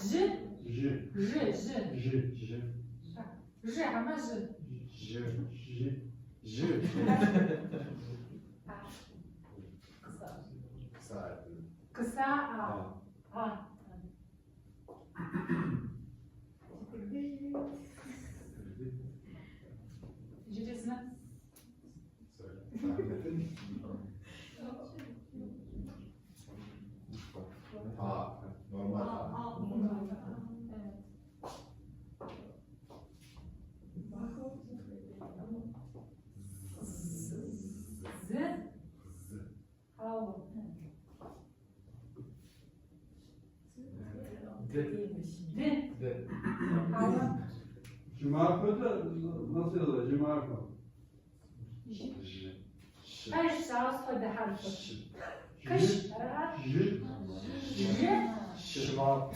Жьы. Жьы. Жы, жьы. Жьы. Жьы. Жы, хьэмэ жьы? Жьы. Жьы. Жьы. А. Kısa. Kısa harfi. Kısa A. A. A. Иджыри зы. Söyle. Tahmin edin. A. Normal A. A. A. Evet. Z. Z. Z. Havlu. D. Değilmiş. D. D. Havlu. Cuma da nasıl yazılır? Cuma J. J. Ş. Пэжщ, ауэ сыт хуэдэ хьэрфыр? Ş. Кыш. J. Жы. Ş. Şıma.